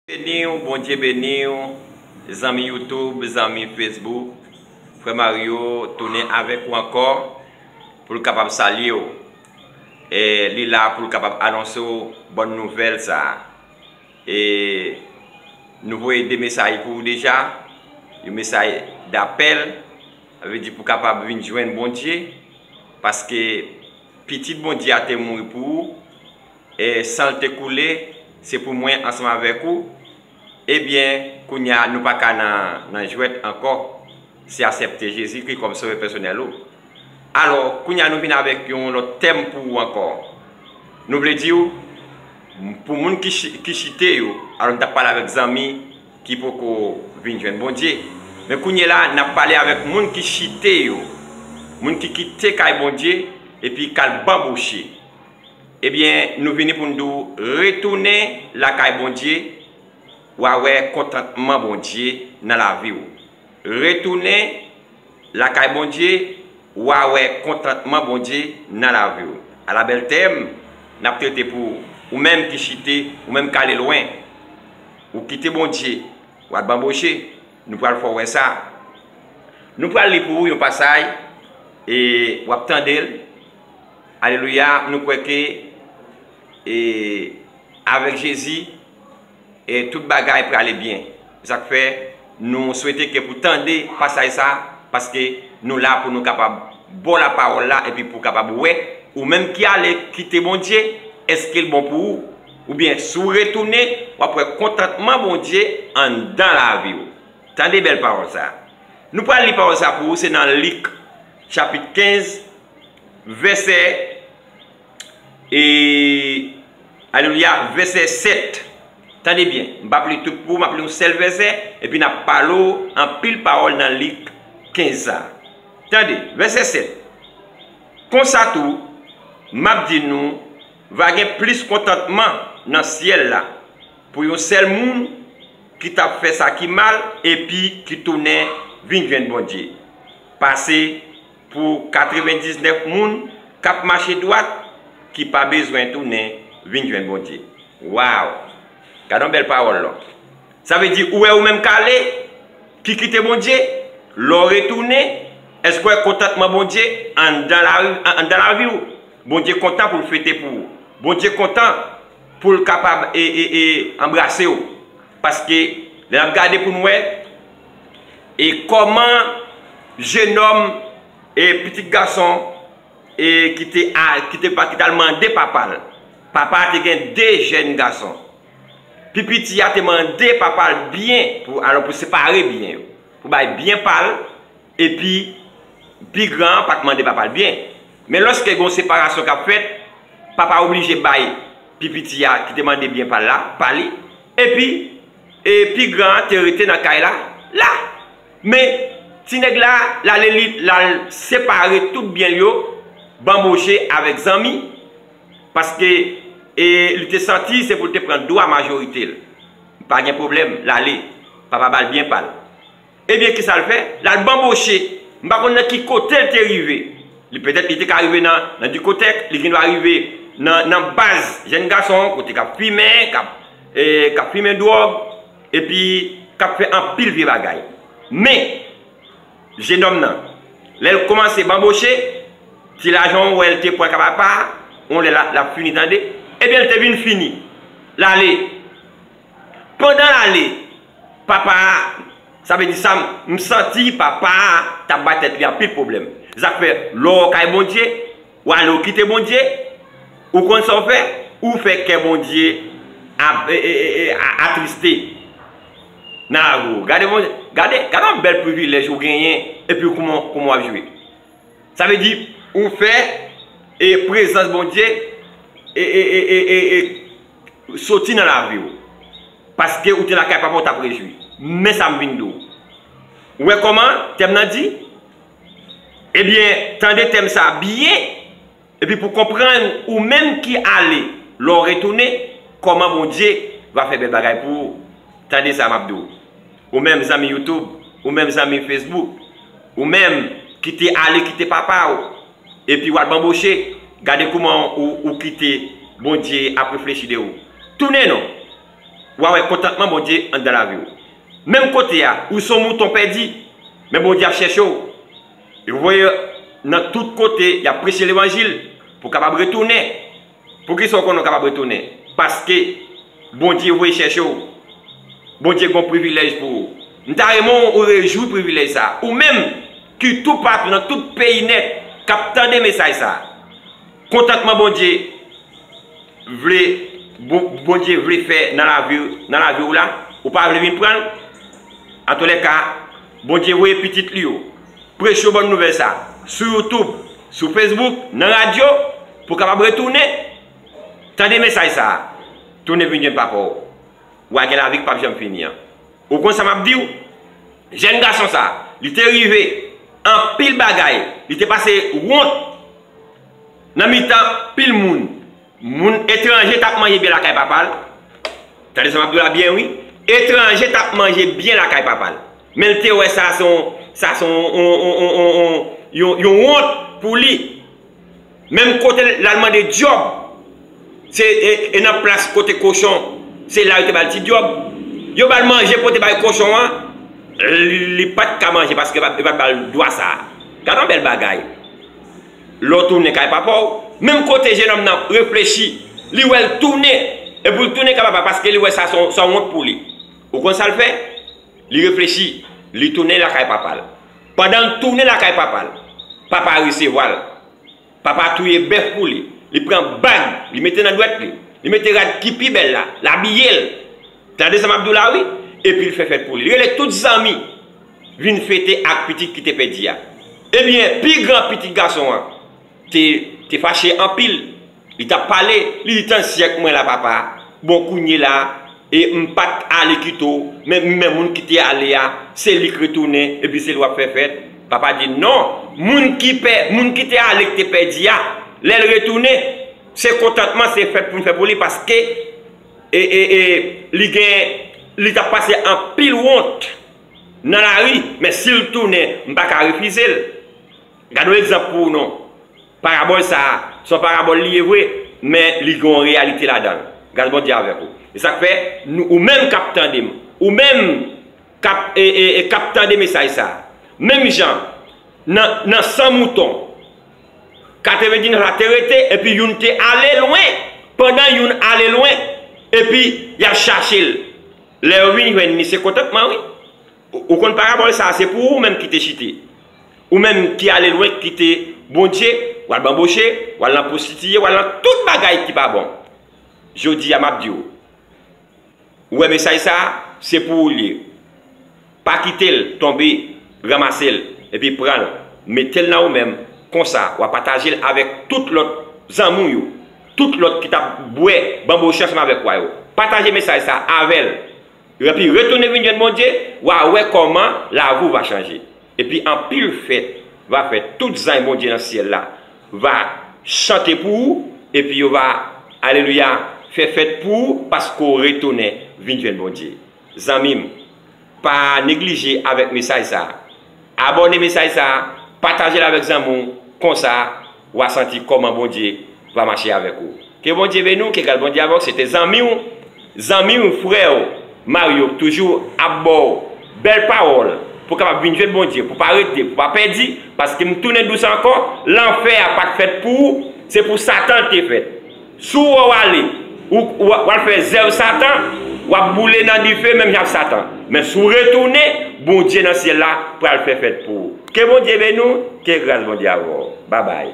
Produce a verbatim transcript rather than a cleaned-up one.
Beni w, Bondye beni w, zanmi YouTube, zanmi Facebook. Frè Mario tounen avèk ou ankò pou l kapab salye w. E li la pou l kapab anonse w bòn nouvèl sa a. E nou voye de mesaj pou ou deja, yon mesaj dapèl, sa vle di pou w kapab vin jwenn Bondye, paske Pitit Bondye a te mouri pou ou, e san l te koule, se pou mwen ansanm avèk ou, ebyen, kounye a nou pa ka nan, nan jwèt ankò, se aksepte Jezikri kòm Sovè pèsonèl ou. Alò, kounye a nou vin avèk yon lòt tèm pou ou ankò. Nou vle di w, pou moun ki, chi- ki chite yo, alò n t ap pale avèk zanmi ki poko vin jwenn Bondye. Men kounye a la, n ap pale avèk moun ki chite yo, moun ki kite kay Bondye epi k al banboche. Ebyen, nou vini pou n di w, retounen lakay Bondye, w a wè kontantman Bondye nan lavi w. Retounen lakay Bondye, w a wè kontantman Bondye nan lavi w. Ala bèl tèm n ap trete pou ou menm ki chite, ou menm k ale lwen. Ou kite Bondye, w al banboche. Nou pral fè w wè sa. Nou pral li pou ou yon pasaj, e w ap tande l. Alelouya, nou kwè ke, e, avèk Jezi, e tout bagay prale byen. Sa k fè nou swete ke pou tande pasaj sa, paske nou la pou nou kapab ba w lapawòl la, epi pou w kapab wè, ou menm ki ale kite Bondye, èske l bon pou ou? Oubyen, si w retounen, w ap wè kontantman Bondye anndan lavi w. Tande bèl pawòl sa. Nou pral li pawòl sa pou ou, se nan Lik, chapit kenz, vèsè, e, alelouya, vèsè sèt. Tande byen, m p ap li tout pou ou, m ap li yon sèl vèsè, epi n ap pale w anpil pawòl nan Lik kenz sa. Tande, vèsè sèt. Konsa tou, m ap di nou, va gen plis kontantman nan syèl la pou yon sèl moun ki t ap fè sa ki mal epi ki tounen vin jwenn Bondye, pase pou katrevendiznèf moun k ap mache dwat ki pa bezwen tounen vin jwenn Bondye. Waw! Gade yon bèl pawòl la. Sa vle di, ou wè ou menm k ale, ki kite Bondye, lè w retounen, èske w wè kontantman Bondye anndan la, anndan lavi w? Bondye kontan pou l fete pou ou. Bondye kontan pou l kapab e, e, e, anbrase w. Paske, lè n ap gade pou n wè, e kòman jenòm e pitit gason e ki te a, ki te pa, ki t al mande papa l. Papa a te gen de jèn gason. Pi piti a te mande papa l byen pou, alò, pou separe byen yo, pou bay byen pa l, epi pi gran an pa t mande papa l byen. Men lòske gen yon separasyon k ap fèt, papa oblije bay pi piti a ki te mande byen pa l la, pa li, epi e pi gran an te rete nan kay la, la. Men, ti nèg la, l ale li, l al separe tout byen l yo, banboche avèk zanmi, paske e, li te santi se pou l te pran dwa majorite l. Pa gen pwoblèm, l ale, papa ba l byen pa l. Ebyen, kisa l fè? L al banboche. M pa konn nan ki kote l te rive. Li petèt li te ka rive nan, nan dikotèk, li gen dwa rive nan, nan baz jèn gason, kote k ap fimen, k ap, e, k ap fimen dwòg, epi k ap fè anpil vye bagay. Men, jenòm nan, lè l kòmanse banboche, ti lajan w wè l te pran ka papa a, yon lè l ap, l ap fini, tande, ebyen, l te vin fini. L ale. Pandan l ale, papa a, sa vle di sa, m, m santi papa a t ap bay tèt li anpil pwoblèm. Sa k fè, lè w kay Bondye, w ale w kite Bondye, ou konn sa w fè, ou fè kè Bondye ap, e, e, e, e, a- atriste nan lavi w. Gade Bondye, gade, gade yon bèl privilèj ou genyen, epi kòman, kòman w ap jwe. Sa vle di, ou fè e prezans Bondye e, e, e, e, e, e soti nan lavi w. Paske ou te lakay papa w t ap rejwi. Men sa m vin di w. Ou wè kòman tèm nan di? Ebyen, tande tèm sa a byen, epi pou konprann ou menm ki ale, lè w retounen, kòman Bondye va fè bèl bagay pou ou. Tande sa m ap di w. Ou menm zanmi YouTube, ou menm zanmi Facebook, ou menm ki te ale kite papa w, epi w al banboche, gade kòman ou, ou kite Bondye ap reflechi de ou. Tounen non. w a wè kontantman Bondye anndan lavi w. Menm kote a, ou se yon mouton pèdi, men Bondye ap chèche w. Yo voye w nan tout kote, y ap preche levanjil pou w kapab retounen. Poukisa w konnen w kapab retounen? Paske Bondye voye chèche w. Bondye gen yon privilèj pou ou. M ta renmen w rejwi privilèj sa a. Ou menm ki toupatou nan tout peyi nèt k ap tande mesaj sa a. Kontantman Bondye vle, Bon- Bondye vle fè nan lavi, nan lavi w la, ou pa vle vin pran l? Antouka, Bondye voye pitit li yo preche yo bòn nouvèl sa a sou YouTube, sou Facebook, nan radyo, pou w kapab retounen tande mesaj sa a. Tounen vin jwenn papa w. W a gen lavi k p ap janm fini an. Ou konn sa m ap di w? Jèn gason sa a, li te rive anpil bagay, li te pase wont nan mitan pil moun. Moun etranje t ap manje byen lakay papa l. Tande sa m ap di w la byen, wi. Etranje t ap manje byen lakay papa l. Men l te wè sa se yon, sa se yon, yon, yon, yon, yon, yon, yon wont pou li. Menm kote l al mande djòb, se, e, e nan plas kote kochon, se la yo te ba l ti djòb. Yo ba l manje pote bay kochon an, li, li pa t ka manje paske yo pa t ba l dwa sa a. Gade yon bèl bagay. Lè w tounen kay papa w, menm kote jenòm nan reflechi, li wè l tounen, e pou l tounen kay papa paske li wè sa se yon, se yon wont pou li. Ou konn sa l fè? Li reflechi, li tounen lakay papa l. Pandan l tounen lakay papa l, papa a resevwa l. Papa touye bèf pou li. Li pran bag, li mete nan dwèt li. Li mete rad ki pi bèl la, l abiye l. Tande sa m ap di w la, wi. Epi l fè fèt pou li. Li rele tout zanmi vin fete ak pitit ki te pèdi a. Ebyen, pi gran pitit gason an te, te fache anpil. Li t ap pale, li di, "Tann syèk mwen la, papa. Bon, kounye la, e m pa t ale kite w, men, men moun ki te ale a, se li k retounen, epi se li w ap fè fèt." Papa di, "Non, moun ki pè, moun ki te ale, ki te pèdi a, lè l retounen, se kontantman, se fèt pou n fè pou li, paske, e, e, e, li gen, li t ap pase anpil wont nan lari, men si l tounen, m pa ka refize l." Gade yon egzanp pou ou non. Parabòl sa a, se yon parabòl li ye vre, men li gen yon reyalite ladan l. Gras Bondye avèk ou. E sa k fè, nou, ou menm k ap tande m, ou menm k ap, e, e, e, k ap tande mesaj sa a, menm jan, nan, nan san mouton, katrevendiznèf la te rete, epi youn te ale lwen, pandan youn ale lwen, epi y ap chache l. Lè yo vin jwenn li, se kontantman, wi. Ou, ou konn parabòl sa a, se pou ou menm ki te chite. Ou menm ki ale lwen, kite Bondye, w al banboche, w al nan pwostitiye, w al nan tout bagay ki pa bon. Jodi a, m ap di w, ou wè mesaj sa a, se pou ou l ye. Pa kite l tonbe, ranmase l, epi pran l, mete l nan ou menm, konsa, w a pataje l avèk tout lòt zanmi w yo, tout lòt ki t ap bwè banboche ansanm avèk w a yo. Pataje mesaj sa a avè l. Epi retounen vin jwenn Bondye, w a wè kòman lavi w va chanje. Epi anpil fèt va fèt, tout zanj Bondye nan syèl la va chante pou ou, epi yo va, alelouya, fè fèt pou ou, paske w retounen vin jwenn Bondye. Zanmi m, pa neglije avèk mesaj sa a. Abòne mesaj sa a, pataje l avèk zanmi w, konsa, w a santi kòman Bondye va mache avèk ou. Ke Bondye beni w, ke gras Bondye avè w. Se te zanmi w, zanmi w, frè w, Mario, toujou ap ba w bèl pawòl pou w kapab vin jwenn Bondye, pou w pa rete, pou w pa pèdi, paske m tounen di w sa ankò, lanfè a pa t fèt pou ou, se pou Satan l te fèt. Si w wè w ale, ou, ou, w al fè zèv Satan, w ap boule nan dife menm jan ak Satan. Men si w retounen, Bondye nan syèl la pral fè fèt pou ou. Ke Bondye beni w, ke gras Bondye avè w. Babay.